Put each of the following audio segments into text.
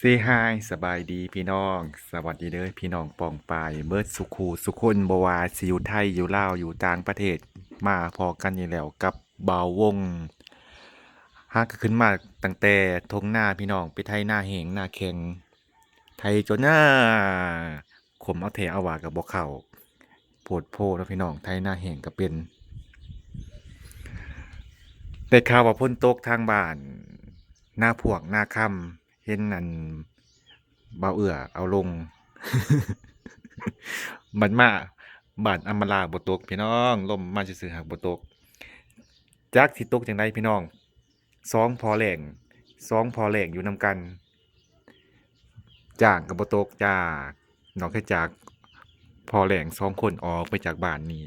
Say hi ສະບາຍດີພີ່ນ້ອງ ສະຫວັດດີເດີພີ່ນ້ອງປ້ອງປາຍເບິດສຸຂູສຸຄົນ ບໍ່ວ່າຊິຢູ່ໄທ ຢູ່ລາວ ຢູ່ຕ່າງປະເທດ ມາພໍ້ກັນອີກແລ້ວກັບບ່າວວົງ. ຫາກະຂຶ້ນມາຕັ້ງແຕ່ທົ່ງນາພີ່ນ້ອງ ໄປໄຖນາແຫ້ງນາແຂງ ໄຖຈົນ ອາ ຂົມເອົາແທ້ເອົາວ່າກະບໍ່ເຂົ້າ ໂພດໂພເນາະພີ່ນ້ອງ ໄຖນາແຫ້ງກະເປັນ. ໄດ້ຂ່າວວ່າຝົນຕົກທາງບ້ານນາພວກນາຄຳ ເຫັນອັນບ່າວເອື້ອເອົາລົງ ບັດມາບ້ານອຳມາລາບໍ່ຕົກພີ່ນ້ອງ ລົມມາຊື່ໆຫາກບໍ່ຕົກ ຈັກຊິຕົກຈັ່ງໃດພີ່ນ້ອງ. ສອງພໍ່ແລ້ງ ສອງພໍ່ແລ້ງຢູ່ນຳກັນ ຈ້າງກະບໍ່ຕົກຈ້າ ນອກເສຍຈາກພໍ່ແລ້ງສອງຄົນອອກໄປຈາກບ້ານນີ້.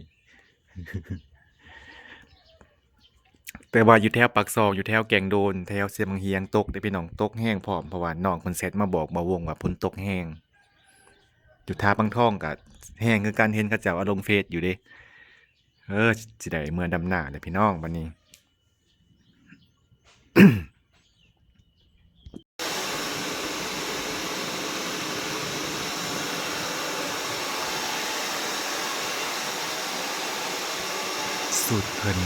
ແຕ່ວ່າຢູ່ແຖວປາກຊ່ອງ ຢູ່ແຖວແກ້ງໂດນ ແຖວຊຽງບັງຮຽງຕົກເດ້ພີ່ນ້ອງ ຕົກແຮງພ້ອມ ເພາະວ່ານ້ອງເພິ່ນແຊັດມາບອກບ່າວວົງວ່າຝົນຕົກແຮງ. ຢູ່ທ່າພັງທອງກະແຮງຄືກັນ ເຫັນເຂົາເຈົ້າເອົາລົງເຟສຢູ່ເດ້. ເອີ ຊິໄດ້ເມືອດຳນາແລ້ວພີ່ນ້ອງບັດນີ້. ສູດເພິ່ນ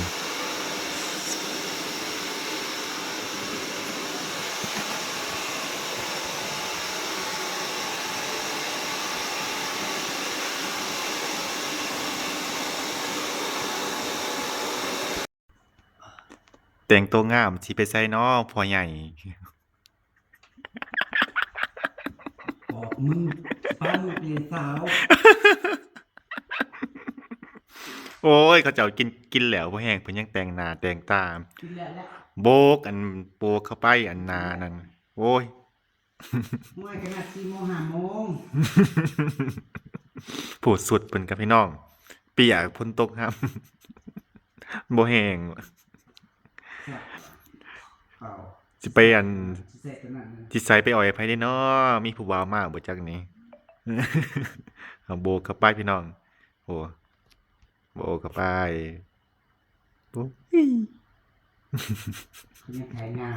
ແຕ່ງໂຕງາມ ຊິໄປໃສນໍພໍ່ໃຫຍ່? ບອກມຶງ ປ້າລູກເລນສາວ. ໂອ້ຍ ເຂົາເຈົ້າກິນ ກິນແລ້ວບໍ່ແຮງ ເພິ່ນຍັງແຕ່ງໜ້າແຕ່ງຕາ ກິນແລ້ວແຫຼະ ໂບກ ອັນ ໂບກເຂົ້າໄປ ອັນໜ້ານັ້ນ ໂອ້ຍ. ໂອ້ຍ ຂະໜາດສີ່ໂມງຫ້າໂມງ ໂພດສຸດເພິ່ນກັບພີ່ນ້ອງ ປຽກຝົນຕົກຫ້ຳ ບໍ່ແຫ້ງ ຊິໄປອັນ ຊິໃສ່ໄປອ່ອຍໃຜເດ້ນໍ ມີຜູ້ບ່າວມາບໍ່ຈັກນີ້ ເອົາໂບກເຂົ້າໄປພີ່ນ້ອງ ໂອ້ ໂບກເຂົ້າໄປ. ໂອ້ຍ ເຂົາຍັງໄຖນາ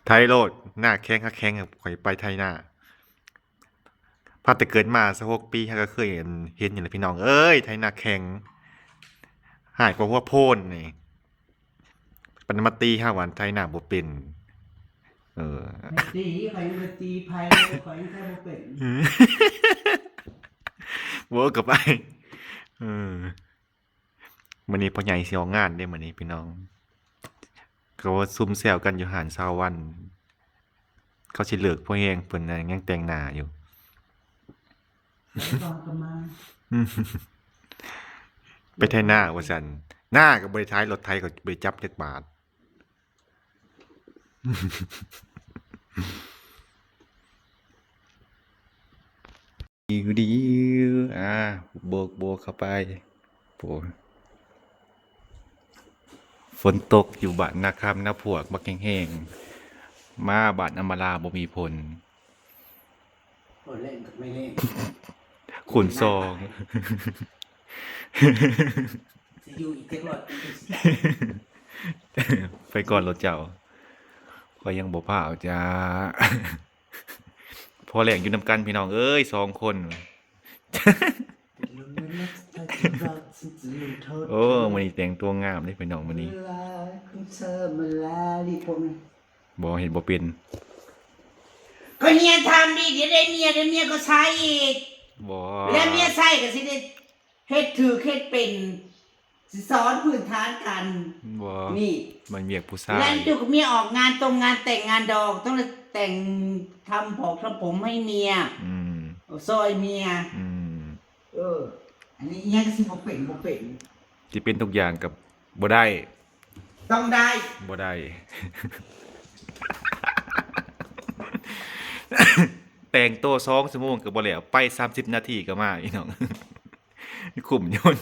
ໄຖໂລດ ໜ້າແຂງຫາແຂງ ຂ້ອຍໄປໄຖນາ ພາແຕ່ເກີດມາຊາວຫົກປີ ຫາກະເຄີຍເຫັນ ເຫັນຢູ່ແຫຼະພີ່ນ້ອງເອີຍ ໄຖນາແຂງ ຮ້າຍກວ່າຫົວໂພນນີ້ ປານມາຕີຫາວ່າໄຖນາບໍ່ເປັນ ເອີ ໄປຕີ ຂ້ອຍຍັງໄປຕີໃຜ ຂ້ອຍຍັງໄຖບໍ່ເປັນ ໂອ້ ກະໄປ ເອີ. ມື້ນີ້ພໍ່ໃຫຍ່ຊິອອກງານເດ້ມື້ນີ້ພີ່ນ້ອງ ເຂົາວ່າຊຸມແຊວກັນຢູ່ຮ້ານຊາວວັນ ເຂົາຊິເລີກພໍແຮງ ເພິ່ນນະຍັງແຕ່ງໜ້າຢູ່ ໄປໄຖນາວ່າຊັ້ນ ນາກະບໍ່ໄດ້ໄຖ ລົດໄຖກະບໍ່ໄດ້ຈັບຈັກບາດ. ດິວດິວ ອາ ໂບກ ໂບກເຂົ້າໄປ ໂອ້ ຝົນຕົກຢູ່ບ້ານນາຄຳນາພວກບັກແຮງໆ ມາບ້ານອຳມາລາບໍ່ມີຝົນ ຝົນແລ້ງກັບໄມ່ແລ້ງ ຄູນສອງ ຊິຢູ່ອີກຈັກຮ້ອຍປີ ໄປກ່ອນໂລດເຈົ້າ ຂ້ອຍຍັງບໍ່ພ້າວຈ້າ. ພໍແລ້ງຢູ່ນຳກັນພີ່ນ້ອງເອີຍ ສອງຄົນ ໂອ້ ມື້ນີ້ແຕ່ງຕົວງາມເດ້ພີ່ນ້ອງມື້ນີ້ ບໍ່ ເຮັດບໍ່ເປັນ ກະຮຽນທຳດີ ດຽວໄດ້ເມຍ ດຽວເມຍກະໃຊ້ອີກ ບໍ່ ແລ້ວເມຍໃຊ້ກະຊິໄດ້ ເຮັດຖືກເຮັດເປັນ ຊິສອນພື້ນຖານການ ບໍ່ ນີ້ ມັນວຽກຜູ້ຊາຍ ແລ້ວຢູ່ກັບເມຍອອກງານຕົງງານແຕ່ງງານດອກ ຕ້ອງໄດ້ແຕ່ງ ທຳຜອກທຳຜົມໃຫ້ເມຍ ອືມ ຊ່ອຍເມຍ ອືມ ເອີ ອັນນີ້ອີ່ຫຍັງກະຊິບໍ່ເປັນ ບໍ່ເປັນ ຊິເປັນທຸກຢ່າງກະບໍ່ໄດ້ ຕ້ອງໄດ້ ບໍ່ໄດ້ ແຕ່ງໂຕສອງຊົ່ວໂມງກະບໍ່ແລ້ວ ໄປສາມສິບນາທີກະມາ ພີ່ນ້ອງ ຄຸ້ມຍົນ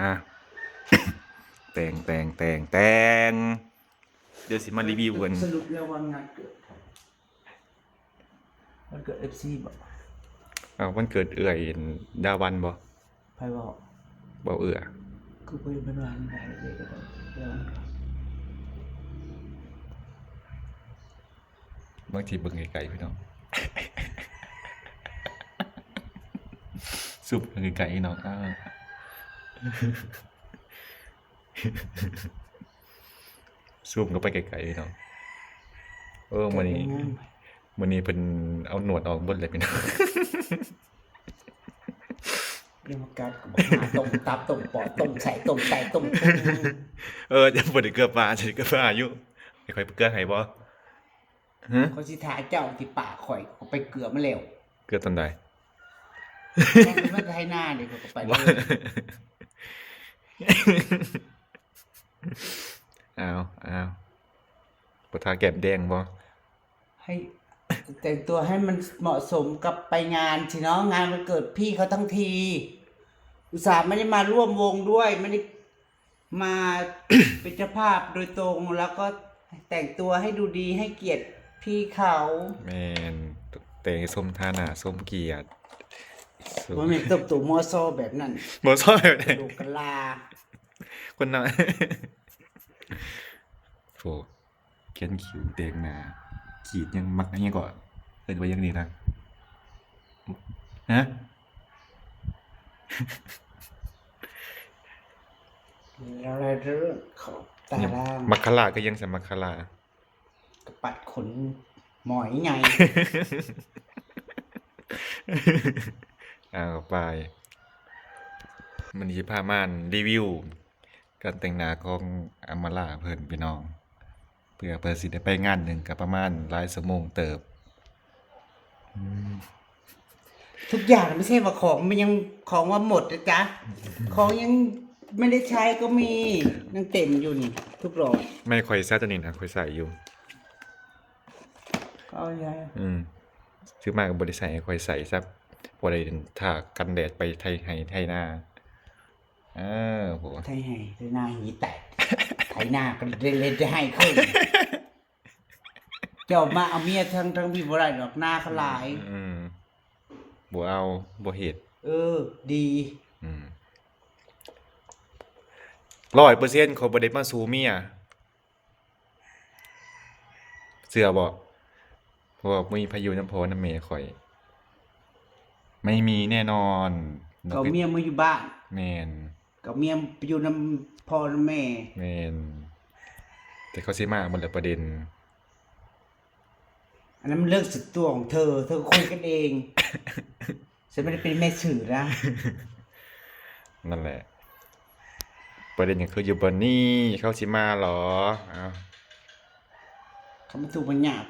ອາ ແຕ່ງ ແຕ່ງ ແຕ່ງ ແຕ່ງ ດຽວຊິມາຣີວິວກັນ ສະຫຼຸບແລ້ວວັນງານເກີດ ວັນເກີດເອັຟຊີບໍ? ເອົ້າ ວັນເກີດເອື້ອຍດາວັນບໍ? ໃຜເວົ້າ? ເວົ້າເອື້ອ ຄືບໍ່ເຫັນເພິ່ນວ່າ ເອື້ອຍ ເອື້ອຍ ເອື້ອຍ ເອື້ອຍ ເອື້ອຍ ບາງທີເບິ່ງໄກໆ ພີ່ນ້ອງ ຊູມໄກໆ ພີ່ນ້ອງ ເອີ ຊູມເຂົ້າໄປໄກໆ ພີ່ນ້ອງ ເອີ ມື້ນີ້ ແກະງາມ ມື້ນີ້ເພິ່ນເອົາໜວດອອກເບິດແລ້ວ ພີ່ນ້ອງ. ຢ່າມາກັດ ຫາຕົ້ມຕັບ ຕົ້ມປອດ ຕົ້ມໄສ້ ຕົ້ມໄຕ ຕົ້ມພຸງ ເອີ ຈະບໍ່ໄດ້ເກືອປາ ຊິໄດ້ເກືອປາຢູ່ ໃຫ້ຂ້ອຍເກືອໃຫ້ບໍ່? ຮະ? ຂ້ອຍຊິຖ້າເຈົ້າທີ່ປາກຂ້ອຍ ຂ້ອຍໄປເກືອມາແລ້ວ. ເກືອຕອນໃດ? ແມ່ນມັນໄຖນາເດ້ ຂ້ອຍກໍໄປເລີຍ. ອ້າວ ອ້າວ ບໍ່ທາແກ້ມແດງບໍ່? ໃຫ້ແຕ່ງຕົວໃຫ້ມັນເໝາະສົມກັບໄປງານຊິເນາະ ງານວັນເກີດພີ່ເຂົາທັງທີ ອຸດສ່າບໍ່ໄດ້ມາຮ່ວມວົງດ້ວຍ ບໍ່ໄດ້ມາເປັນເຈົ້າພາບໂດຍຕົງ ແລ້ວກໍແຕ່ງຕົວໃຫ້ດູດີ ໃຫ້ກຽດພີ່ເຂົາ. ແມ່ນ ແຕ່ງໃຫ້ສົມຖານະ ສົມກຽດ ສົມ ບໍ່ແມ່ນຕົບໂຕມໍຊໍແບບນັ້ນ ມໍຊໍແບບໃດ? ກະໂຫຼກກະລາ ຄົນນະ ໂອ້ ຂຽນຄິ້ວ ແຕ່ງໜ້າ ກຣີດຫຍັງ ມັກຫຍັງເກາະ ເອີ້ນວ່າຫຍັງນີ້ນະ ຮະ? ແລ້ວລະເດີ ເຂົ້າຕາລາງ ມັກຄະລາ ຄືຫຍັງຊັ້ນ ມັກຄະລາ? ກະປັດຂົນໝອຍໃຫຍ່. ເອົາໄປ ມື້ນີ້ຊິພາມາຣີວິວ ການແຕ່ງໜ້າຂອງອຳມາລາເພິ່ນ ພີ່ນ້ອງ ເພື່ອເພິ່ນຊິໄດ້ໄປງານໜຶ່ງ ກໍປະມານຫຼາຍຊົ່ວໂມງເຕີບ. ອືມ ທຸກຢ່າງ ໄມ່ໃຊ່ວ່າຂອງມັນຍັງ ຂອງວ່າໝົດນະຈ໊ະ ຂອງຍັງໄມ່ໄດ້ໃຊ້ກໍມີ ຍັງເຕັມຢູ່ນີ້ ທຸກຫຼອດ. ແມ່ນ ຂ້ອຍໃຊ້ຕົວນີ້ນະ ຂ້ອຍໃຊ້ຢູ່. ເອົາໃຊ້ ອືມ ຊື້ມາກໍບໍ່ໄດ້ໃຊ້ ໃຫ້ຂ້ອຍໃຊ້ຊະ ພໍໄດ້ທາກັນແດດໄປໄຖໄຮ່ໄຖນາ. ເອີ ໂຫ ໄຖໄຮ່ໄຖນາ ຮີແຕກ ໄຖນາກໍໄດ້ເຮັດໄດ້ໄຮ່ຂຶ້ນ. ເຈົ້າມາເອົາເມຍທາງ ທາງພີ້ບໍ່ໄດ້ດອກ ນາເຂົາຫຼາຍ. ອືມ ບໍ່ເອົາ ບໍ່ເຮັດ. ເອີ ດີ. ອືມ ຮ້ອຍເປີເຊັນ ຂ້ອຍບໍ່ໄດ້ມາສູ້ເມຍ. ເຊື່ອບໍ່? ເພາະວ່າມີໃຜຢູ່ນຳພໍ່ນຳແມ່ຂ້ອຍ ໄມ່ມີແນ່ນອນ. ເຂົາເອົາເມຍມາຢູ່ບ້ານ. ແມ່ນ ເຂົາເອົາເມຍໄປຢູ່ນຳພໍ່ນຳແມ່. ແມ່ນ ແຕ່ເຂົາຊິມາເບິ່ງແລ້ວປະເດັນ. ອັນນັ້ນມັນເລື່ອງສ່ວນຕົວຂອງເທີ ເທີຄຸຍກັນເອງ. ຊັ້ນບໍ່ໄດ້ເປັນແມ່ຊື່ນະ. ນັ້ນແຫຼະ ປະເດັນກໍຄືຢູ່ບ່ອນນີ້ ເຂົາຊິມາຫຼໍ? ເອົາ ເຂົາມາທຸກມາຍາກ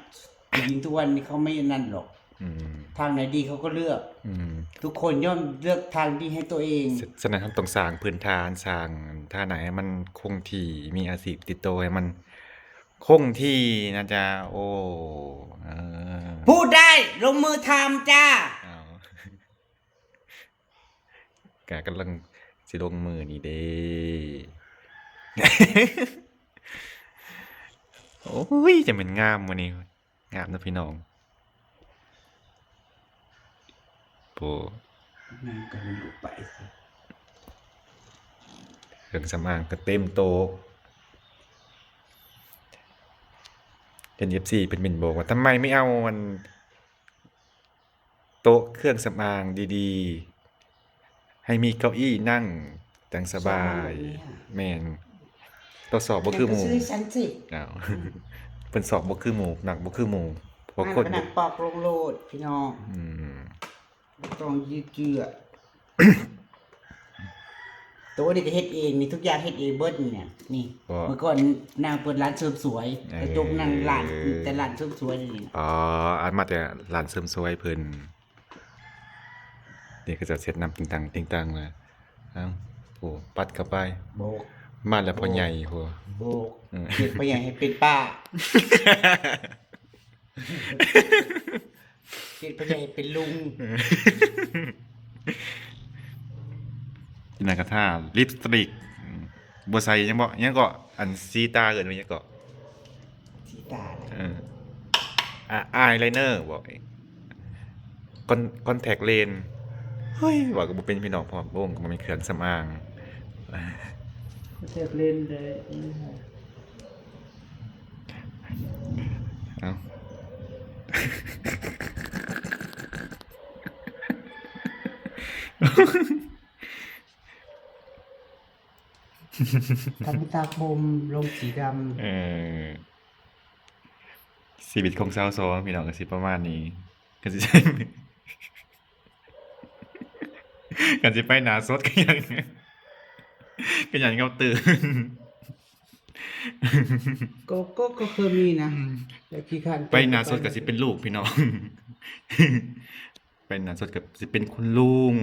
ຜູ້ຍິງທຸກວັນນີ້ເຂົາບໍ່ອັນນັ້ນດອກ. ອືມ ທາງໃດດີເຂົາກໍເລືອກ. ອືມ ທຸກຄົນຍ່ອມເລືອກທາງດີໃຫ້ຕົວເອງ. ສ- ສະນັ້ນເຮົາຕ້ອງສ້າງພື້ນຖານ ສ້າງຖານະໃຫ້ມັນຄົງທີ່ ມີອາຊີບຕິດໂຕໃຫ້ມັນ ຄົງທີ່ນະຈ໊ະ. ໂອ້ ເອີ ຜູ້ໃດລົງມືທຳຈ້າ. ອ້າວ ກະກຳລັງຊິລົງມືນີ້ເດ້. ໂອ້ຍ ຈະແມ່ນງາມມື້ນີ້ ງາມເນາະພີ່ນ້ອງ. ໂອ້ ນາງກໍຍັງບໍ່ໄປ. ເຄື່ອງສຳອາງກໍເຕັມໂຕະ. ເຫັນເອັຟຊີເພິ່ນເມັ້ນບອກວ່າ ທຳໄມໄມ່ເອົາອັນໂຕະເຄື່ອງສຳອາງດີໆ ໃຫ້ມີເກົ້າອີ້ນັ່ງຈັ່ງສະບາຍ. ແມ່ນ ໂຕະຊອກບໍ່ຄືໝູ່. ອ້າວ ເພິ່ນຊອກບໍ່ຄືໝູ່ ນັ່ງບໍ່ຄືໝູ່ ເພາະຄົນ ນັ່ງປອກລົງໂລດພີ່ນ້ອງ. ອືມ ບໍ່ຕ້ອງຢືດເຢື້ອ. ໂຕະນີ້ກໍເຮັດເອງນີ້ ທຸກຢ່າງເຮັດເອງເບິດນີ້ນະ. ນີ້ ເມື່ອກ່ອນນາງເປີດຮ້ານເສີມສວຍ ເອີ ກະຈົກນາງຮ້ານ ແຕ່ຮ້ານເສີມສວຍນີ້. ອໍ ອັນມາແຕ່ຮ້ານເສີມສວຍເພິ່ນ. ນີ້ເຂົາເຈົ້າເຊັດນ້ຳຕິງຕັງຕິງຕັງເລີຍ. ເອົ້າ ໂອ້ ປັດເຂົ້າໄປ ໂບກ ມາແລ້ວພໍ່ໃຫຍ່ ໂອ້ ໂບກ ເອີ ເຮັດພໍ່ໃຫຍ່ໃຫ້ເປັນປ້າ ເຮັດພໍ່ໃຫຍ່ໃຫ້ເປັນລຸງ. ນາງກະທາ ລິບສະຕິກ ອືມ ບໍ່ໃສ່ຫຍັງບໍ່ ຫຍັງເກາະ ອັນສີຕາເອີ້ນວ່າຫຍັງເກາະ? ສີຕາ ເອີ ອາ ອາຍໄລເນີບໍ່? ຄອນ ຄອນແທັກເລນ. ເຮີ້ຍ ເວົ້າກໍບໍ່ເປັນ ພີ່ນ້ອງ ເພາະວ່າໂອ້ ມັນກໍບໍ່ແມ່ນເຄື່ອງສຳອາງ. ຄອນແທັກເລນເດ້. ເອົ້າ ຄັນໄປຕັດຜົມລົງສີດຳ. ເອີ ຊີວິດຂອງຊາວສອງພີ່ນ້ອງກໍຊິປະມານນີ້ ກໍຊິ ຄັນຊິໄປໜ້າສົດກໍຍັງ ກໍຍັງເຂົາຕື່ນ ກໍ ກໍ ກໍເຄີຍມີນະ ອືມ ແຕ່ຂີ້ຄ້ານ ໄປໜ້າສົດກໍຊິເປັນລູກພີ່ນ້ອງ ໄປໜ້າສົດກໍຊິເປັນຄຸນລຸງ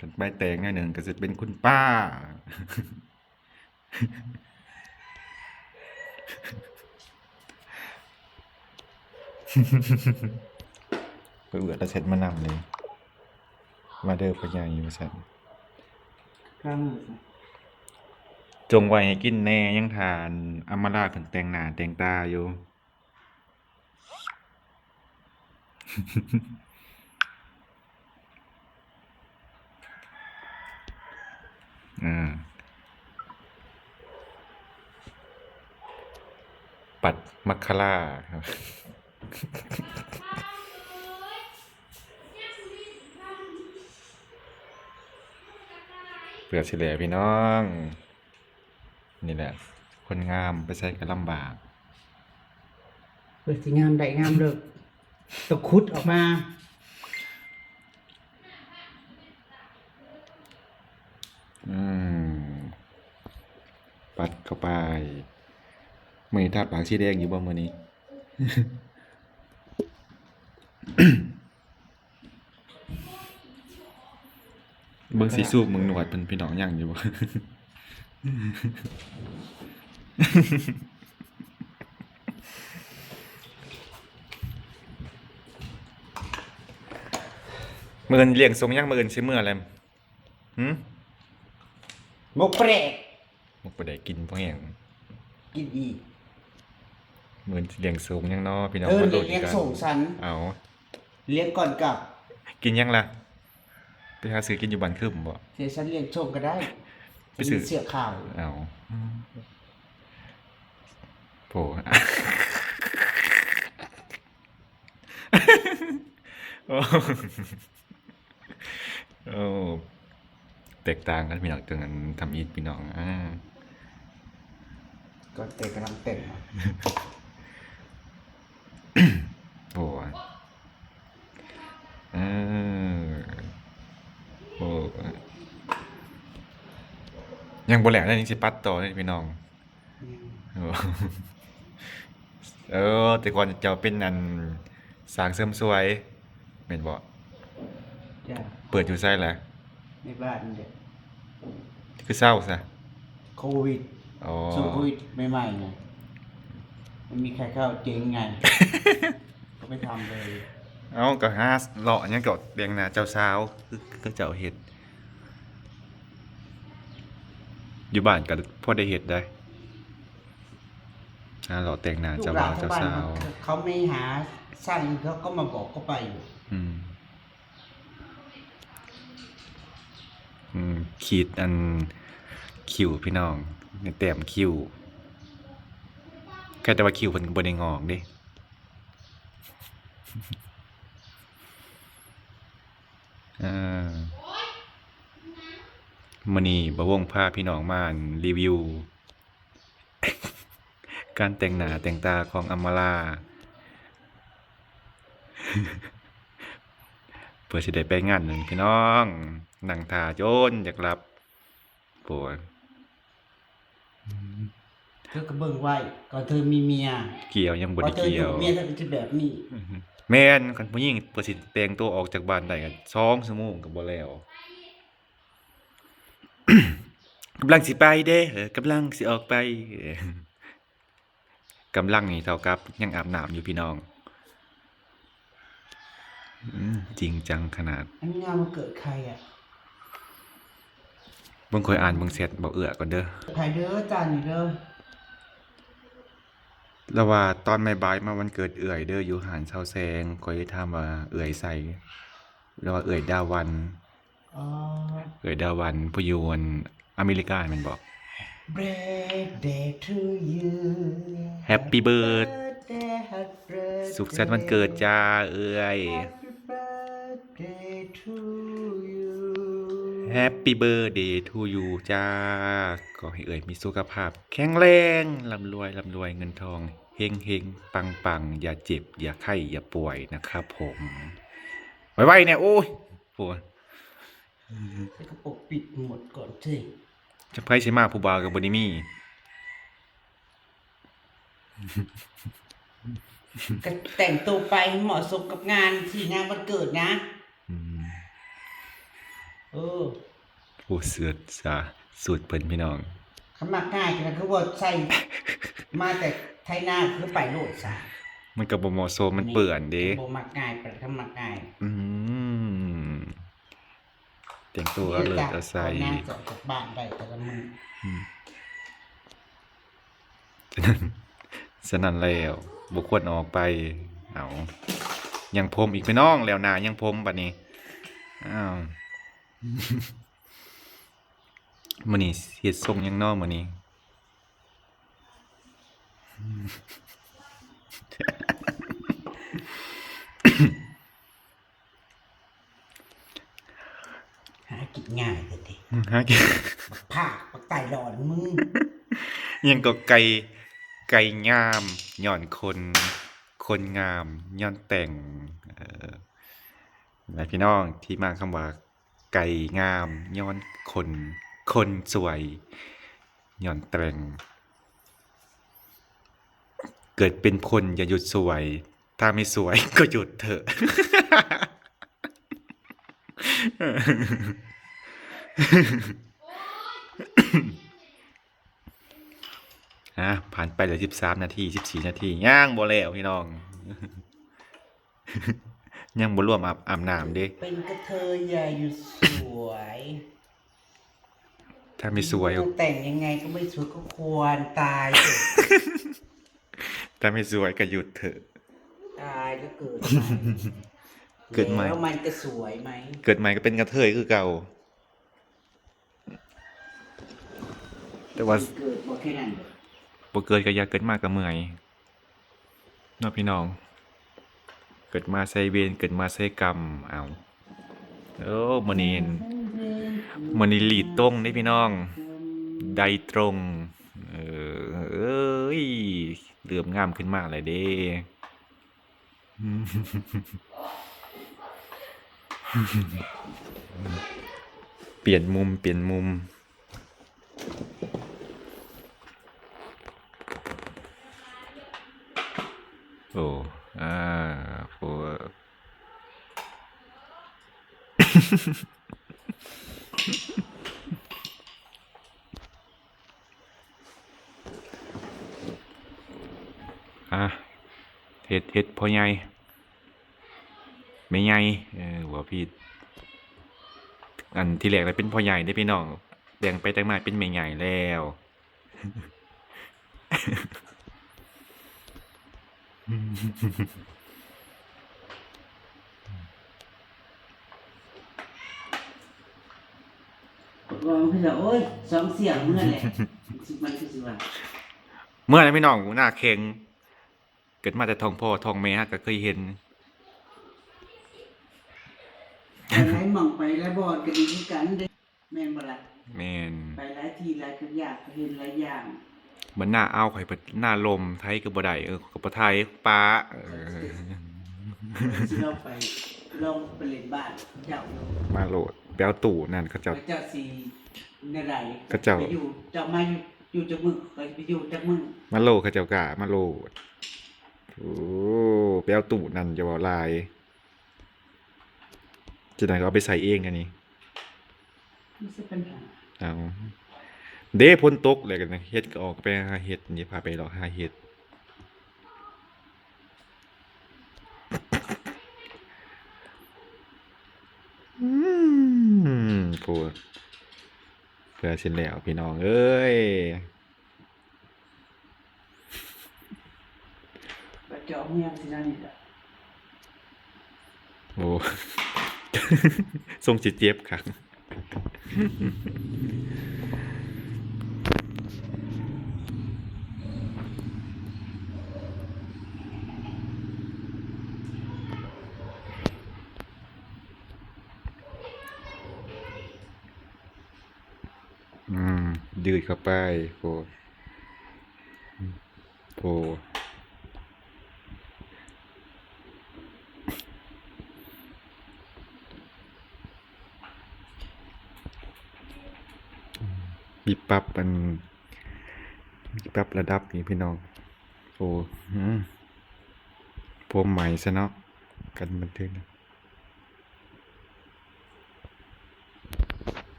ຄັນໄປແຕ່ງໜ້ອຍໜຶ່ງກໍຊິເປັນຄຸນປ້າ. ເອື້ອຍລະແຊັດມານຳເລີຍ ມາເດີພໍ່ໃຫຍ່ ວ່າຊັ້ນ ຈ້ອງໄວ້ໃຫ້ກິນແດ່ ຍັງຖ້າອຳມາລາເພິ່ນແຕ່ງໜ້າແຕ່ງຕາຢູ່. ອ່າ ປັດມັກຄະລາ ເກືອບຊິແລ້ວພີ່ນ້ອງ. ນີ້ແຫຼະ ຄົນງາມໄປໃສກໍລຳບາກ ເພື່ອຊິງາມໄດ້ງາມເລີກ ຕ້ອງຂຸດອອກມາ. ອືມ ປັດເຂົ້າໄປ. ມື້ນີ້ທາປາກສີແດງຢູ່ບໍ່ມື້ນີ້? ເບິ່ງສີສູບເບິ່ງໜວດເພິ່ນ ພີ່ນ້ອງ ຍັງຢູ່ບໍ່? ມື້ອື່ນລ້ຽງສົງຫຍັງ? ມື້ອື່ນຊິເມືອແລ້ວ. ຫື? ໝົກປາແດກ. ໝົກປາແດກກິນພໍແຫ້ງ ກິນອີກ. ມື້ອື່ນຊິລ້ຽງສົງຫຍັງເນາະ ພີ່ນ້ອງ? ເອີ ມາໂລດ ລ້ຽງ ກັນ ສົງສັນ. ເອົາ ລ້ຽງກ່ອນກັບ. ກິນຫຍັງລະ? ໄປຫາຊື້ກິນຢູ່ບ້ານຄືບໍ່? ເສຍສັນລ້ຽງສົງກໍໄດ້. ໄປຊື້ເສື້ອຂາວ. ເອົາ ໂອ້ ໂອ້ ແຕກຕ່າງກັນພີ່ນ້ອງ ເຖິງອັນທຳອິດພີ່ນ້ອງ. ອ່າ ກໍເຕະກຳລັງເຕັ້ນ. ໂອ້ຍ ເອີ ໂອ້ຍ ຍັງບໍ່ແລ້ວເດ້ ຍັງຊິປັດຕໍ່ເດ້ພີ່ນ້ອງ. ອືມ ເອີ ແຕ່ກ່ອນເຈົ້າເປັນອັນ ຊ່າງເສີມສວຍແມ່ນບໍ່? ຈ້ະ. ເປີດຢູ່ໃສລະ? ໃນບ້ານນີ້ແຫຼະ. ຄືເຊົາຊະ? ໂຄວິດ. ອໍ ຊ່ວງໂຄວິດໃໝ່ໆນະ ມັນມີໃຄເຂົ້າເຈັງໄງ ກໍໄປທຳເລີຍ. ເອົ້າ ກໍຫາເລາະຫຍັງກໍແຕ່ງໜ້າເຈົ້າສາວ ຄື ຄືເຈົ້າເຮັດ. ຢູ່ບ້ານກໍພໍໄດ້ເຮັດໄດ໋ ຫາເລາະແຕ່ງໜ້າເຈົ້າບ່າວເຈົ້າສາວ. ເຂົາມີຫາຊ່າງ ເຂົາກໍມາບອກ ກໍໄປຢູ່. ອືມ ອືມ ຂີດອັນຄິ້ວພີ່ນ້ອງ ແຕ້ມຄິ້ວ. ແຄ່ແຕ່ວ່າຄິ້ວເພິ່ນກໍບໍ່ໄດ້ງອກເດ້. ອ່າ ມື້ນີ້ບ່າວວົງພາພີ່ນ້ອງມາ ອັນ ຣີວິວ ການແຕ່ງໜ້າແຕ່ງຕາຂອງອຳມາລາ ເພື່ອຊິໄດ້ໄປງານໜຶ່ງພີ່ນ້ອງ ນັ່ງຖ້າຈົນຢາກຫຼັບ. ໂອ້ຍ ເທີກໍເບິ່ງໄວ້ ກ່ອນເທີມີເມຍ. ກ່ຽວ ຍັງບໍ່ໄດ້ກ່ຽວ. ເມຍເທີກໍຈະແບບນີ້. ອືຮຶ ແມ່ນ ຄັນຜູ້ຍິງເພິ່ນຊິແຕ່ງຕົວອອກຈາກບ້ານໄດ້ກໍສອງຊົ່ວໂມງກໍບໍ່ແລ້ວ. ກຳລັງຊິໄປເດ້ ເອີ ກຳລັງຊິອອກໄປ. ກຳລັງນີ້ເທົ່າກັບຍັງອາບນ້ຳຢູ່ພີ່ນ້ອງ. ອືມ ຈິງຈັງຂະໜາດ. ອັນງາມວັນເກີດໃຄອະ? ເບິ່ງ ຂ້ອຍອ່ານເບິ່ງແຊັດເບົາເອື້ອກ່ອນເດີ. ໃຜເດີ ຈານນີ້ເດີ. ລາວວ່າຕອນບ່າຍໆມາວັນເກີດເອື້ອຍເດີ ຢູ່ຮ້ານຊາວແສງ. ຂ້ອຍຖາມວ່າເອື້ອຍໃສ ລາວວ່າເອື້ອຍດາວັນ. ອໍ ເອື້ອຍດາວັນ ຜູ້ຢູ່ອັນອາເມລິກາແມ່ນບໍ່? Birthday to you Happy birthday ສຸກສັນວັນເກີດຈ້າເອື້ອຍ. Happy birthday to you ຈ້າ. ຂໍໃຫ້ເອື້ອຍມີສຸຂະພາບແຂງແຮງ, ລ່ຳລວຍ, ລ່ຳລວຍເງິນທອງ, ເຮັງໆ, ປັງໆ, ຢ່າເຈັບ, ຢ່າໄຂ້, ຢ່າປ່ວຍນະຄັບຜົມ. ໄວໆ ແດ່. ໂອ້ຍ ໂອ້ຍ ໃສ່ກະໂປງປິດໝົດກ່ອນເທີ. ຈັກໃຜຊິມາ, ຜູ້ບ່າວກໍບໍ່ໄດ້ມີ. ກໍແຕ່ງໂຕໄປເໝາະສົມກັບງານທີ່ງານວັນເກີດນະ. ອືມ ເອີ ໂອ້ ເສື້ອສາສູດເພິ່ນພີ່ນ້ອງ. ຄັນມັກງ່າຍກໍຄືວ່າໃສ່ມາແຕ່ໄຖນາ ຄືໄປໂລດຊະ. ມັນກໍບໍ່ເໝາະສົມ, ມັນເປື້ອນເດ້. ບໍ່ມັກງ່າຍປານ ຄັນມັກງ່າຍ. ອືມ ແຕ່ງຕົວເລີດເອົາໃສ່ ເອົານາງອອກຈາກບ້ານໄດ້ແຕ່ລະມື້. ອືມ ສະນັ້ນແລ້ວ ບໍ່ຄວນອອກໄປ. ເອົາ ຍັງຜົມອີກພີ່ນ້ອງ, ແລ້ວໜ້າຍັງຜົມບັດນີ້. ອ້າວ ມື້ນີ້ເຮັດຊົງຫຍັງນໍມື້ນີ້? ຫາກິນງ່າຍແທ້ຕິ. ຫາກິນ ບັກພາກ ບັກຕາຍຫຼອນມຶງ. ຫຍັງກໍໄກ່ ໄກ່ງາມຍ້ອນຄົນ, ຄົນງາມຍ້ອນແຕ່ງ. ເອີ ແລະ ພີ່ນ້ອງ ທີ່ມາຄຳວ່າ ໄກ່ງາມຍ້ອນຄົນ, ຄົນສວຍຍ້ອນແຕ່ງ. ເກີດເປັນຄົນຢ່າຢຸດສວຍ, ຖ້າໄມ່ສວຍກໍຢຸດເຖາະ. ອ່າ ຜ່ານໄປແລ້ວສິບສາມນາທີ ສິບສີ່ນາທີ ຍັງບໍ່ແລ້ວພີ່ນ້ອງ. ຍັງບໍ່ລວມອາບ ອາບນ້ຳເດ້. ເປັນກະເທີຍຢ່າຢຸດສວຍ. ຖ້າໄມ່ສວຍ ແຕ່ງຍັງໄງກໍໄມ່ສວຍກໍຄວນຕາຍເຖາະ. ຖ້າໄມ່ສວຍກໍຢຸດເຖາະ. ຕາຍແລ້ວເກີດໃໝ່. ເກີດໃໝ່ ແລ້ວມັນກໍສວຍໄໝ? ເກີດໃໝ່ກໍເປັນກະເທີຍຄືເກົ່າ. ແຕ່ວ່າ ເກີດບໍ່ແຄ່ນັ້ນເດີ ບໍ່ເກີດກໍຢ່າເກີດມາກໍເມື່ອຍເນາະພີ່ນ້ອງ. ເກີດມາໃສ່ເວນ ເກີດມາໃສ່ກຳ. ເອົ້າ ໂອ້ ມື້ນີ້ ມື້ນີ້ລີດຕົງເດ້ພີ່ນ້ອງ ໄດ້ຕົງ. ເອີ ເອີຍ ເລີ່ມງາມຂຶ້ນມາແລ້ວເດ້. ປ່ຽນມຸມ ປ່ຽນມຸມ. ໂອ້ ອາ ໂອ້ ອາ ເຮັດ ເຮັດພໍ່ໃຫຍ່ ແມ່ໃຫຍ່ ເອີ ເວົ້າຜິດ. ອັນທີແລກນະເປັນພໍ່ໃຫຍ່ເດ້ພີ່ນ້ອງ, ແຕ່ງໄປແຕ່ງມາເປັນແມ່ໃຫຍ່ແລ້ວ. ເວົ້າຄືວ່າ ໂອ້ຍ ສອງສຽງເມື່ອແຫຼະ ມັນຄືຊິວ່າ ເມື່ອແລ້ວພີ່ນ້ອງ ໜ້າແຂງ. ເກີດມາແຕ່ທ້ອງພໍ່ທ້ອງແມ່ ຫາກະເຄີຍເຫັນ. ໄປຫຼາຍໝ່ອງໄປຫຼາຍບ່ອນກໍດີຄືກັນເດ້ ແມ່ນບໍ່ລະ? ແມ່ນ. ໄປຫຼາຍທີ່ຫຼາຍກໍຢາກເຫັນຫຼາຍຢ່າງ. ບັດໜ້າອາວຂ້ອຍ ບັດໜ້າລົມ ໄທກໍບໍ່ໄດ້ ເອີ ກໍບໍ່ໄທ ປະ ເອີ ຊິລອງໄປ ລອງໄປຫຼິ້ນບ້ານເຈົ້າຢູ່. ມາໂລດ ໄປເອົາຕູ້ນັ້ນ ເຂົາເຈົ້າ ເຂົາເຈົ້າຊິແນວໃດ? ເຂົາເຈົ້າ ໄປຢູ່ ເຈົ້າມາຢູ່ ຢູ່ຈັກມື້ ຂ້ອຍຊິໄປຢູ່ຈັກມື້. ມາໂລດ ເຂົາເຈົ້າກ້າ ມາໂລດ. ໂອ້ ໄປເອົາຕູ້ນັ້ນ ຢ່າເວົ້າຫຼາຍ ຈະໄດ້ເອົາໄປໃຊ້ເອງອັນນີ້ ບໍ່ໃຊ່ປັນຫາ. ເອົາ ເດ້ ຝົນຕົກແລ້ວກໍເຫັດກໍອອກໄປຫາເຫັດ ນີ້ພາໄປເລາະຫາເຫັດ. ອືມ ໂພດ ເພື່ອຊິແລ້ວພີ່ນ້ອງເອີຍ. ບາດເຈາະເມືອງຊິນັ້ນນີ້ລະ. ໂອ້ ຊົງຊິເຈັບຄັກ. ໂ ຢືດເຂົ້າໄປ ໂອ້ ໂອ້ ມີປັບອັນ ມີປັບລະດັບນີ້ພີ່ນ້ອງ ໂອ້ ອືມ ພວມໃໝ່ຊະເນາະ ກັນບັນທຶກ.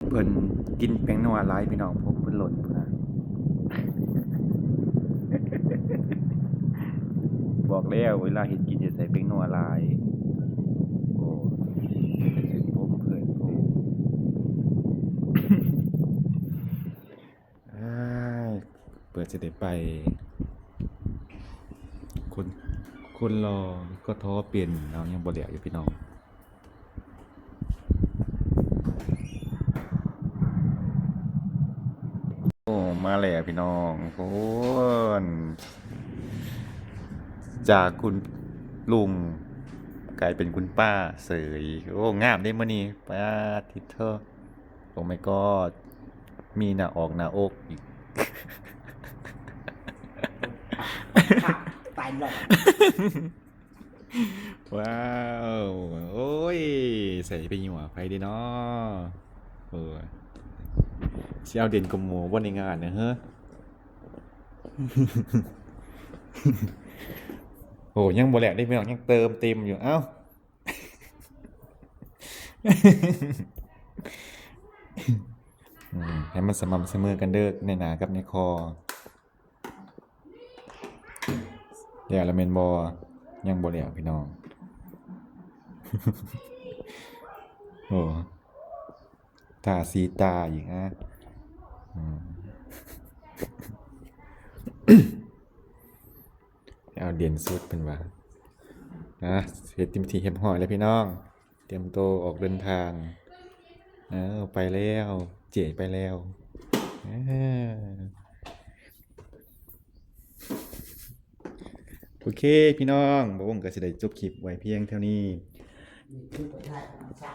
ເພິ່ນກິນແປ້ງນົວຫຼາຍພີ່ນ້ອງ ຜົມເພິ່ນຫຼົ່ນພຸ້ນນະ ບອກແລ້ວເວລາເຮັດກິນຢ່າໃສ່ແປ້ງນົວຫຼາຍ ໂອ້ ເປັນຜົມເພິ່ນ ໂອ້. ອ້າຍ ເພິ່ນຊິໄດ້ໄປ ຄົນ ຄົນຫຼໍ່ກໍທໍເປັນເນາະ ຍັງບໍ່ແລ້ວຢູ່ພີ່ນ້ອງ ໂອ້ ມາແລ້ວພີ່ນ້ອງ ໂອ້ ຈາກຄຸນລຸງກາຍເປັນຄຸນປ້າເສີຍ ໂອ້ ງາມເດ້ມື້ນີ້ ປາດທິໂທ. Oh my god ມີໜ້າອອກໜ້າອົກອີກ ຕາຍແລ້ວ ວ້າວ ໂອ້ຍ ໃສ່ໄປຍົວະໃຜເດ້ເນາະ ໂອ້ຍ ຊິເອົາເດັ່ນກວ່າໝູ່ບໍ່ໃນງານນະເຮີ ໂອ້ ຍັງບໍ່ແລ້ວເດ້ພີ່ນ້ອງ ຍັງເຕີມເຕັມຢູ່ ເອົ້າ. ອືມ ໃຫ້ມັນສະໝ່ຳສະເໝີກັນເດີ້ ໃນໜ້າກັບໃນຄໍ ແລ້ວລະແມ່ນບໍ່? ຍັງບໍ່ແລ້ວພີ່ນ້ອງ ໂອ້ ທາສີຕາອີກ ອາ ອືມ. ເອົາເດັ່ນສຸດເພິ່ນວ່າ ນະ ເຮັດເຕັມທີ່ຮຽບຮ້ອຍແລ້ວພີ່ນ້ອງ ຕຽມໂຕອອກເດີນທາງ ເອີ ໄປແລ້ວ ເຈ້ໄປແລ້ວ ເອີ ໂອເຄພີ່ນ້ອງ ບ່າວວົງກໍຊິໄດ້ຈົບຄລິບໄວ້ພຽງເທົ່ານີ້.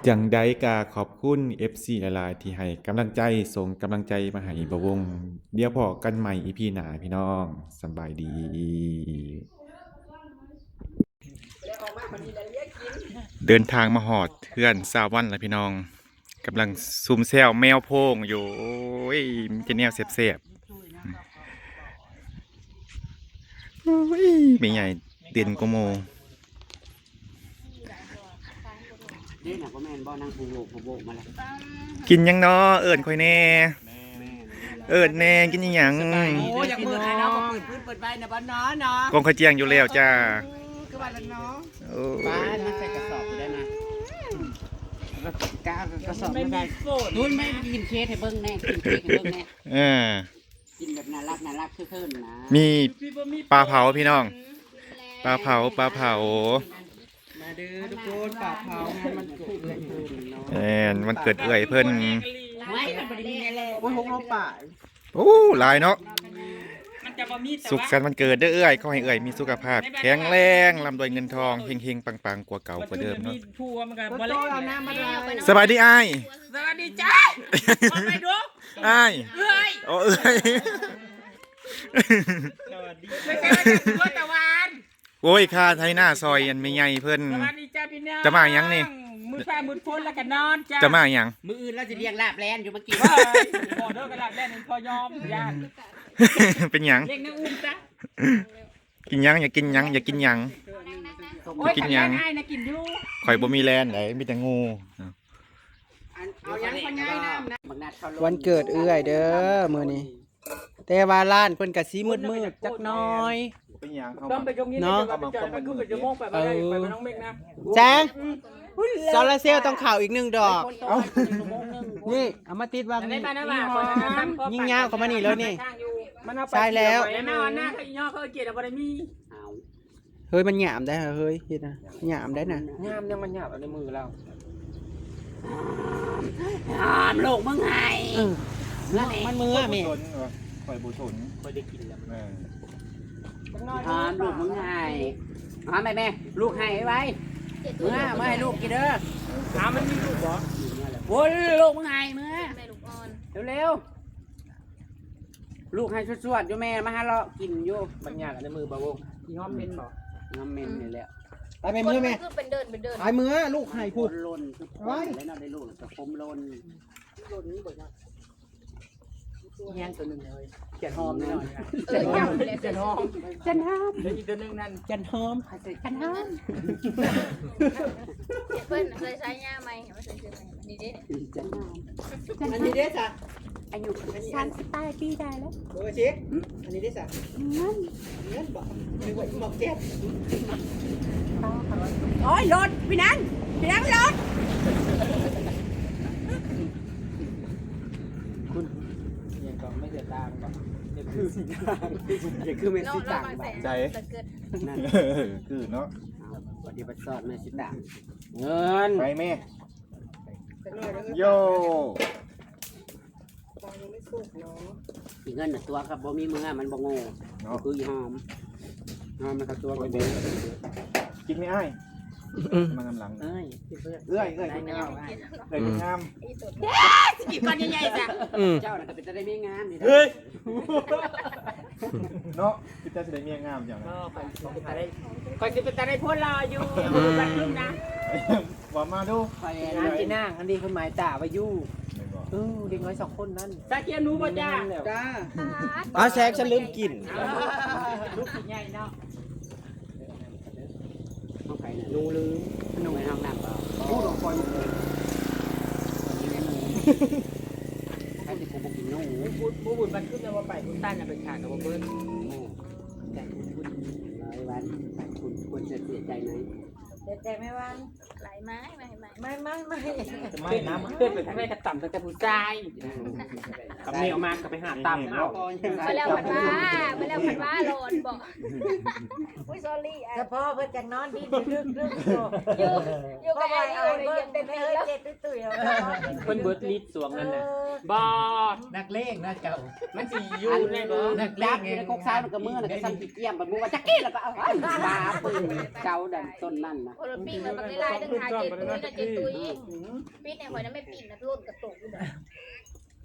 ຈັ່ງໃດກໍຂອບຄຸນເອັຟຊີຫຼາຍໆ ທີ່ໃຫ້ກຳລັງໃຈ ສົ່ງກຳລັງໃຈມາໃຫ້ບ່າວວົງ. ດຽວພໍ້ກັນໃໝ່ອີພີໜ້າພີ່ນ້ອງ ສະບາຍດີ. ເດີນທາງມາຮອດເຮືອນສາວວັນແລ້ວພີ່ນ້ອງ ກຳລັງຊຸມແຊວແມວໂພງຢູ່. ໂອ້ຍ ມີແຕ່ແນວແຊບໆ. ໂອ້ຍ ແມ່ໃຫຍ່ເດັ່ນກວ່າໝູ່. ເດ້ນະ ບໍ່ແມ່ນບໍ່ ນາງຜູ້ໂຫວກຜູ້ໂຫວກມາແລ້ວ. ກິນຫຍັງນໍ? ເອີ້ນຂ້ອຍແດ່. ເອີ້ນແດ່ ກິນອີ່ຫຍັງ? ໂອ້ຍ ຢາກເປີດໃຫ້ເນາະ ເປີດພື້ນເປີດໄວ້ນະ ບໍ່ເນາະ ເນາະ. ກ້ອງຂ້ອຍແຈ້ງຢູ່ແລ້ວຈ້າ. ຄືວ່າແລ້ວເນາະ. ໂອ້ຍ ປ້າ ມັນໃສ່ກະສອບໄດ້ນະ. ກະ ກະສອບມັນໄດ້. ນູ້ນ ມາກິນເຄ້ກໃຫ້ເບິ່ງແດ່ ກິນເຄ້ກໃຫ້ເບິ່ງແດ່. ເອີ. ກິນແບບໜ້າຮັກ ໜ້າຮັກຄືເພິ່ນນະ. ມີປາເຜົາພີ່ນ້ອງ ປາເຜົາ ປາເຜົາ. ມາເດີທຸກຄົນ ປາເຜົາ ງານວັນເກີດເອື້ອຍເພິ່ນເນາະ. ແມ່ນ ວັນເກີດເອື້ອຍເພິ່ນ. ໂອ້ຍ ຫົກໂລປາຍ. ໂອ້ ຫຼາຍເນາະ. ສຸກສັນວັນເກີດເດີເອື້ອຍ ຂໍໃຫ້ເອື້ອຍມີສຸຂະພາບແຂງແຮງ ລ່ຳລວຍເງິນທອງ ເຮັງໆ ປັງໆ ກວ່າເກົ່າກວ່າເດີມເນາະ. ສະບາຍດີອ້າຍ. ສະບາຍດີຈ້າ. ອ້າຍ. ເອື້ອຍ. ອໍ ເອື້ອຍ. ສະບາຍດີ. ໂອ້ຍ ຂ້າໄຖນາຊ່ອຍອັນແມ່ໃຫຍ່ເພິ່ນ. ສະບາຍດີຈ້າພີ່ນ້ອງ. ຈະມາຫຍັງນີ້? ມືດຟ້າມືດຝົນແລ້ວກໍນອນຈ້າ. ຈະມາຫຍັງ? ມື້ອື່ນລາວຊິລ້ຽງລາບແລນຢູ່ມາກິນ. ເອີຍ ບໍ່ເດີ ກໍລາບແລນ ຂໍຍອມ ຢ້ານ. ເປັນຫຍັງ? ລ້ຽງນ້ຳອຸ່ນຊະ. ກິນຫຍັງ? ຢາກກິນຫຍັງ? ຢາກກິນຫຍັງ? ໂອ້ຍ ຢາກກິນຫຍັງ? ຂ້ອຍບໍ່ມີແລນໃດ ມີແຕ່ງູ. ອັນ ເອົາຫຍັງພໍ່ໃຫຍ່ນຳນະ. ວັນເກີດເອື້ອຍເດີມື້ນີ້. ແຕ່ວ່າຮ້ານເພິ່ນກະຊິມືດໆ ຈັກໜ້ອຍ. ເປັນຫຍັງເຮົາ ເນາະ. ເອີ ແສງ ໂຊລາເຊວຕ້ອງເຂົ້າອີກໜຶ່ງດອກ. ເອົ້າ ນີ້ ເອົາມາຕິດວ່າງນີ້ ຍິງຍາວເຂົ້າມານີ້ເລີຍນີ້. ໃຊ້ແລ້ວ. ເຮີຍ ມັນຫຍາມໄດ໋ ເຮີຍ ເຮັດນະ ຫຍາມໄດ໋ນະ. ຫຍາມຫຍັງ ມັນຫຍາມເອົາໃນມືລາວ. ຫາມ ລູກມຶງໄຫ້. ເອີ ມັນເມືອແມ່. ຂ້ອຍບໍ່ສົນ ຂ້ອຍໄດ້ກິນແລ້ວ. ຫາມ ລູກມຶງໄຫ້. ຫາມ ແມ່ ລູກໄຫ້ໄວໆ. ເມືອ ເມືອໃຫ້ລູກກິນເດີ. ຫາມ ມັນມີລູກບໍ່? ໂອ້ຍ ລູກມຶງໄຫ້ ເມືອ. ເລັວໆ ລູກໄຫ້ສວດໆຢູ່ ແມ່ມາຫາເລາະກິນຢູ່. ບັນຍາກໃນມືບ່າວວົງ ອີຫອມເໝັນບໍ່? ຫອມເໝັນນີ້ແຫຼະ. ໄປແມ່ ເມືອແມ່ ຄືເປັນເດີ່ນເປັນເດີ່ນ ໄປເມືອ ລູກໄຫ້ພຸ້ນ ລົ້ນຄືຄົນແລ້ວເນາະ ໄດ້ລູກແລ້ວກໍຜົມຫຼົ່ນ. ອ່າ ແຮງຕົວໜຶ່ງເລີຍ ຂຽນຫອມແນ່ນອນ. ເອີ ຂຽນຫອມ ຂຽນຫອມ ແລ້ວອີກຕົວໜຶ່ງນັ້ນ ຂຽນຫອມ ຂຽນຫອມ. ເພິ່ນເຄີຍໃຊ້ຍາໃໝ່ ໃຫ້ມາໃສ່ຊື່ໃໝ່ ອັນນີ້ເດ້ ຂຽນຫອມ. ອັນນີ້ເດ້ຊະ ອາຍຸສາມສິບປາຍປີໄດ້ແລ້ວ. ເອີ ຊິ ອັນນີ້ເດ້ຊະ ເງິນ ເງິນບໍ່? ນຶກວ່າອີໝອກແກັດ. ໂອ້ຍ ລົດ ພີ່ນາງ ພີ່ນາງ ລົດ. ຄຸນ ອີຫຍັງກໍໄມ່ເຫຼືອຕ່າງບໍ່? ຢ່າຄື ຢ່າຄືແມ່ນຊິຕາງບໍ່? ໃດ ຄືເນາະ. ປະຕິບັດຊອດແມ່ຊິຕາງ. ເງິນ ໄປແມ່ ໂຢ. ຍັງບໍ່ສຸກເນາະ. ອີເງິນນະຕົວະກັບບໍ່ມີເມືອ ມັນບໍ່ໂງ່ເນາະ ຄືອີຫອມ. ຫອມມັນກໍຕົວະກັບບໍ່ມີ. ກິນແມ່ອ້າຍ ມານຳຫຼັງ. ເອື້ອຍ ເອື້ອຍ ເອື້ອຍຄົນງາມ ເອື້ອຍຄົນງາມ. ຊິກິນກ້ອນໃຫຍ່ໆຊະ. ເຈົ້ານະກໍເປັນຕາໄດ້ເມຍງາມນີ້. ເຮີ້ຍ ເນາະ ຄືເຈົ້າຊິໄດ້ເມຍງາມຈັ່ງ. ຂ້ອຍຊິເປັນຕາໄດ້ ຂ້ອຍຊິເປັນຕາໄດ້ຜົວຫຼໍ່ຢູ່. ອືມ ບັດນີ້ນະ ວ່າມາດູ ຂ້ອຍນະ ຊິນາງ ອັນນີ້ເພິ່ນໝາຍຕາໄວ້ຢູ່. ແມ່ນບໍ່? ເອີ ເດັກນ້ອຍສອງຄົນນັ້ນ ຊາກຽວໜູບໍ່ຈ້າ? ຈ້າ. ອ້າວ ແຊກ ສະລືມກິນ. ລູກຊິໃຫຍ່ເນາະ. ຂອງໃຜນະ? ໜູລືມ ໜູໃນຫ້ອງນ້ຳບໍ່? ໂອ້ ດອກຄອຍ. ໃຜຊິບໍ່ກິນໜູ? ໝູບຸນ ໝູບຸນບ້ານຂຶ້ນແລ້ວບໍ່ໄປ ບຸນຕັນນະໄປຂາກໍບໍ່ເບິ່ງ. ໂອ້ ແຕ່ບຸນ ຫຼາຍວັນ ຄຸນຄວນຈະເສຍໃຈໄໝ? ເສຍໃຈໄໝວັນ? ຫຼາຍໄມ້ ໄມ້ ໄມ້ ໄມ້ ໄມ້ ໄມ້ ໄມ້ນຳ ເພື່ອນໄປທາງໃດກໍຕຳຕັ້ງແຕ່ຜູ້ຊາຍ. ກັບແມວມາກໍໄປຫາຕຳເອົາ. ມາແລ້ວພັນວ່າ ມາແລ້ວພັນວ່າຮ້ອນບໍ່? ອຸ້ຍ sorry ສະເພາະເພິ່ນຈັກນອນດິນດຶກໆ ຢູ່ ຢູ່ກັບແອນຢູ່ ເພິ່ນເບິດລິດຊ່ວງນັ້ນນະ. ບໍ່ ນັກເລງນະເຈົ້າ ມັນຊິຢູ່ໃນບໍ່? ນັກເລງຢູ່ໃນກົກຊາວ ມັນກໍເມືອນະ ກໍຊ່ຳຂີ້ກຽມ ບັດໝູ່ວ່າຈັກກີ້ ແລ້ວກໍເອົາ ເອົາ ມາປຶ້ງເຈົ້າດັນຕົ້ນນັ້ນນະ. ຄົນລະປີ້ງແລ້ວບັກຫຼາຍໆ ທັງຫາເຈັດຕຸ້ຍນະ ເຈັດຕຸ້ຍ. ປິດໃຫ້ຂ້ອຍນະ ແມ່ປີ້ງນະ ໂລດກະໂຕກຢູ່ນະ.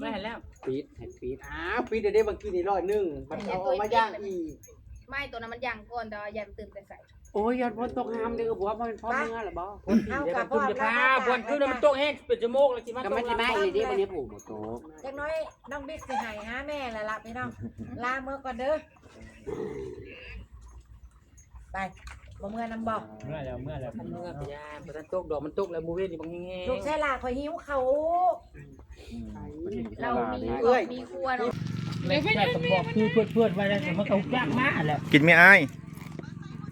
ມາໃຫ້ແລ້ວ ປິດ ໃຫ້ປິດ. ອ້າວ ປິດແລ້ວເດ້ ເມື່ອກີ້ນີ້ຮ້ອຍໜຶ່ງ ມັນເອົາອອກມາຢ່າງອີກ. ໄມ້ຕົວນັ້ນມັນຢ່າງກ່ອນ ແຕ່ວ່າຢ່າງຕື່ມແຕ່ໃສ. ໂອ້ຍ ຢ້ານຝົນຕົກຫ້າມເດີ ບົວ ມັນພໍເມືອແລ້ວບໍ່? ເຮົາກໍພ້ອມແລ້ວ ບໍ່ຄືມັນຕົກແຮງເປັນຊົ່ວໂມງແລ້ວຊິມາຕົກ. ກໍມັນຊິມາອີກເດ້ ບັດນີ້ຜູ້ບໍ່ຕົກ. ຈັກໜ້ອຍນ້ອງບິກຊິໃຫ້ຫາແມ່ແລ້ວລະພີ່ນ້ອງ. ລາເມືອກ່ອນເດີ. ໄປ ບໍ່ເມືອນຳບໍ່? ເມືອແລ້ວ ເມືອແລ້ວ ເມືອກໍຢ່າ ບໍ່ທັນຕົກດອກ ມັນຕົກແລ້ວມື້ເວັນນີ້ບັກແຮງ. ລູກຊາຍຫຼ້າ ຂ້ອຍຫິວເຂົ້າ. ອືມ ເຮົາມີຄອບມີຄົວເນາະ. ແມ່ນ ແມ່ນ ແມ່ນ ບອກຄືເພື່ອນໆ ໄວ້ແລ້ວ ມັນກໍຮູ້ຈັກມາແລ້ວ. ກິນແມ່ອ້າຍ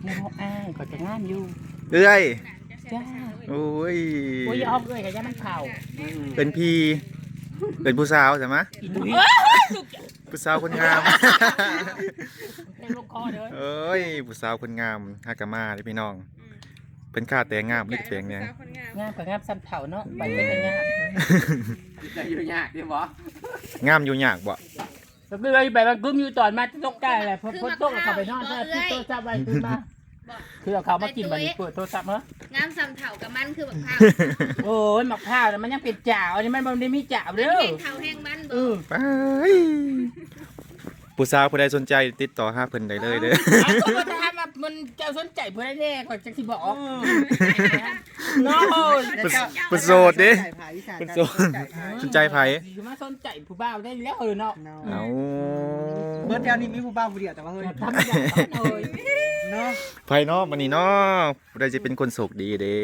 ແມ່ນບໍ່ອ້າຍ ກໍຈະງາມຢູ່. ເອື້ອຍ ຈ້າ. ໂອ້ຍ ໂອ້ຍ ຢ່າອອກເອື້ອຍ ກໍຢ່າມັນເຂົ້າ. ເອີ້ນພີ່ ເອີ້ນຜູ້ສາວຊະມາ. ອີ່ ຜູ້ສາວຄົນງາມ. ເພງລົງຄໍເດີ. ເອີຍ ຜູ້ສາວຄົນງາມ ຫາກະມາເດ້ພີ່ນ້ອງ. ອືມ ເພິ່ນຂ້າແຕ່ງງາມ ຫຼືແຕ່ງແນວ ງາມກໍງາມສ່ຳເຖົ້າເນາະ. ອືມ ໄປເປັນຍາກ ຢູ່ຍາກເດ້ບໍ່? ງາມຢູ່ຍາກບໍ່? ກໍຄືໄປມັນກຶ້ມຢູ່ຕອນມາຕົກໃຈແຫຼະ ຝົນຕົກເຂົ້າໄປນອນ ຕິດໂທລະສັບໄວ້ຕື່ນມາ. ຄືເອົາເຂົ້າມາກິນ ບັດນີ້ເປີດໂທລະສັບເນາະ. ງາມສ່ຳເຖົ້າກັບມັນຄືບັກພ້າວ. ໂອ້ຍ ບັກພ້າວນະ ມັນຍັງເປັນຈາວ ອັນນີ້ມັນບໍ່ໄດ້ມີຈາວເດີ. ແຮງເຖົ້າແຮງມັນບໍ່? ເອີ ໄປ ຜູ້ສາວຜູ້ໃດສົນໃຈຕິດຕໍ່ຫາເພິ່ນໄດ້ເລີຍເດີ. ເອົາ ເຂົາກໍຖາມວ່າມັນ ເຈົ້າສົນໃຈຜູ້ໃດແດ່ ຂ້ອຍຈັ່ງຊິບອກ. ເອີ ເນາະ ເພິ່ນ ເພິ່ນໂສດເດ້. ເພິ່ນໂສດ ສົນໃຈໃຜ? ຊິມາສົນໃຈຜູ້ບ່າວໄດ້ແລ້ວເນາະ. ເອົາ ເບິດແຖວນີ້ມີຜູ້ບ່າວຜູ້ດຽວ ແຕ່ວ່າເຮີ້ຍ ທຳມະດາເນາະ. ເນາະ ໃຜເນາະ ບັດນີ້ເນາະ ຜູ້ໃດຊິເປັນຄົນໂຊກດີເດ້?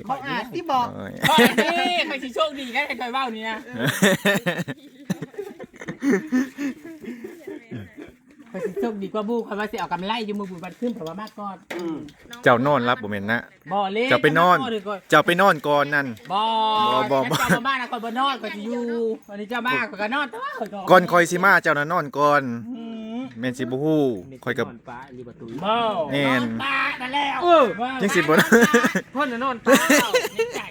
ຂ້ອຍອາດຊິບອກ. ເອີຍ ຂ້ອຍນີ້ ຂ້ອຍຊິໂຊກດີໄດ້ ຂ້ອຍເວົ້ານີ້ນະ. ເອີ ຂ້ອຍຊິໂຊກດີກວ່າໝູ່ ຂ້ອຍວ່າຊິເອົາກຳໄລຢູ່ມື້ບຸນວັນຂຶ້ນ ເພາະວ່າມາກ່ອນ. ອືມ ເຈົ້ານອນຫຼັບບໍ່ແມ່ນນະ? ບໍ່ເລີຍ ເຈົ້າໄປນອນ ເຈົ້າໄປນອນກ່ອນນັ້ນ. ບໍ່ ບໍ່ ບໍ່ ບໍ່ ເຈົ້າບໍ່ມານະ ຂ້ອຍບໍ່ນອນ ຂ້ອຍຊິຢູ່. ອັນນີ້ເຈົ້າມາ ຂ້ອຍກໍນອນຕົວະ. ກ່ອນຂ້ອຍຊິມາ ເຈົ້ານະນອນກ່ອນ. ອືມ ແມ່ນຊິບໍ່ຮູ້ ຂ້ອຍກໍ ນອນປ່າຢູ່ປະຕູ. ບໍ່ ແມ່ນ ນອນປ່ານັ້ນແຫຼະ. ເອີ ຈັ່ງຊິບໍ່ ຄົນນະນອນປ່າໃນໃຈ.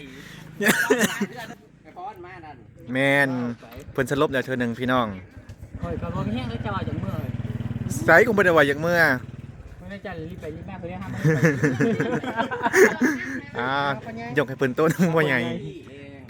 ແມ່ນ ເພິ່ນສະຫຼົບແລ້ວເທື່ອໜຶ່ງພີ່ນ້ອງ. ຂ້ອຍກໍບໍ່ມີແຮງເລີຍ ເຈົ້າວ່າຢາກເມືອ. ໃສ ກູບໍ່ໄດ້ວ່າຢາກເມືອ. ເມື່ອນັ້ນເຈົ້າລີບໄປລີບມາ ເພິ່ນໄດ້ຫາມາ. ອ່າ ຍົກໃຫ້ເພິ່ນໂຕນຳພໍ່ໃຫຍ່.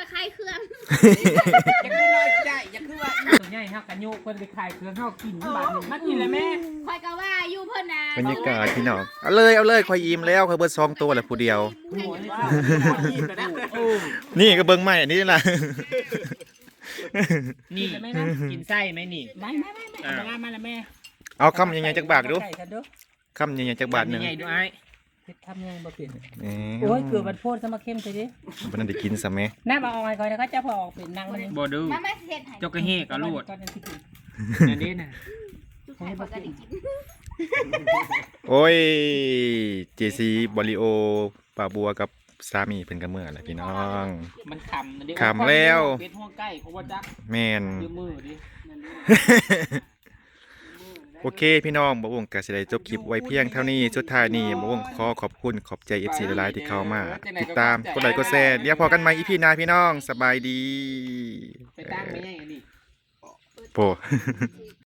ກໍຂາຍເຄື່ອງ ຢາກຄືນ້ອຍໃຈ ຢາກຄືວ່າ ໂຕໃຫຍ່ເຮົາກະໂຍກເພິ່ນໄປຂາຍເຄື່ອງເຮົາກິນ ບາດນີ້ມາກິນແລ້ວແມ່ ຂ້ອຍກໍວ່າຢູ່ເພິ່ນນະ ບັນຍາກາດພີ່ນ້ອງ ເອົາເລີຍ ເອົາເລີຍ ຂ້ອຍອີ່ມແລ້ວ ຂ້ອຍເບິດສອງໂຕແລ້ວຜູ້ດຽວ ນີ້ກໍເບິ່ງໃໝ່ອັນນີ້ລະ ນີ້ກິນໄສ້ໄໝນີ້ ໄມ່ໆໆ ເອົາມາລະແມ່ ເອົາຄຳໃຫຍ່ໆຈັກບາດດູ ຄຳໃຫຍ່ໆຈັກບາດໜຶ່ງ ໃຫຍ່ໆດູອ້າຍ ເຮັດຄຳໃຫຍ່ບໍ່ເປັນ ເອີ ໂອ້ຍ ເກືອບັນໂພດຊະມາເຄັມໃສ່ເດ້ ບໍ່ທັນໄດ້ກິນຊະແມ ນ້ຳເອົາອອກໃຫ້ຂ້ອຍນະ ຂ້າເຈົ້າພໍອອກເປັນນາງມັນ ບໍ່ດື້ ມາ ມາຊິເຮັດໃຫ້ ເຈົ້າກໍແຫ່ກໍໂລດ ນັ້ນເດ້ນະ ຂ້ອຍກໍໄດ້ກິນ ໂອ້ຍ ເຈຊີ ບໍລິໂອ ປ້າບົວກັບສາມີເພິ່ນກໍເມືອແລ້ວພີ່ນ້ອງ ມັນຄ່ຳເດ້ ຄ່ຳແລ້ວ ເປັດຫົວໄກ່ກໍບໍ່ຈັກ ແມ່ນ ຢູ່ມື້ເດ້ ໂອເຄພີ່ນ້ອງ ບ່າວວົງກໍຊິໄດ້ຈົບຄລິບໄວ້ພຽງເທົ່ານີ້ ສຸດທ້າຍນີ້ບ່າວວົງຂໍຂອບຄຸນຂອບໃຈເອັຟຊີຫຼາຍໆທີ່ເຂົ້າມາຕິດຕາມ ກົດໄລກົດແຊ ດຽວພໍ້ກັນໃໝ່ອີພີໜ້າພີ່ນ້ອງ ສະບາຍດີ ໄປຕາງໄປໃຫຍ່ອັນນີ້ ໂອ້